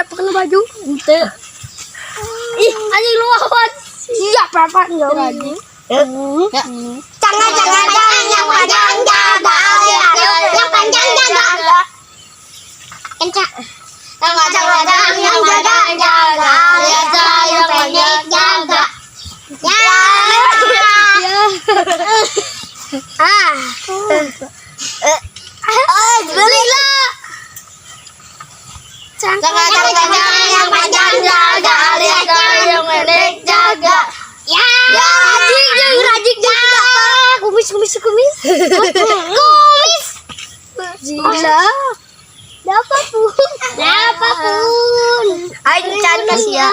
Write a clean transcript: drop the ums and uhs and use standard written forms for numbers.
Siapa kena baju? Ente. Ih, anjing lu awan. Siapa apa enggak? Ya. Jangan jangan jangan yang panjang jaga. Yang panjang jaga. Kencang. Jangan jangan jangan yang panjang jaga. Yang pendek jaga. Ya. Ah. Oh, belilah. Jangan jangan jangan yang panjang jaga, yang pendek jaga. Ya. Ya, rajik jeung rajik jeung kumis kumis kumis. Kumis. Gila. Dapat pun. Dapat pun. Aing can kasih ya.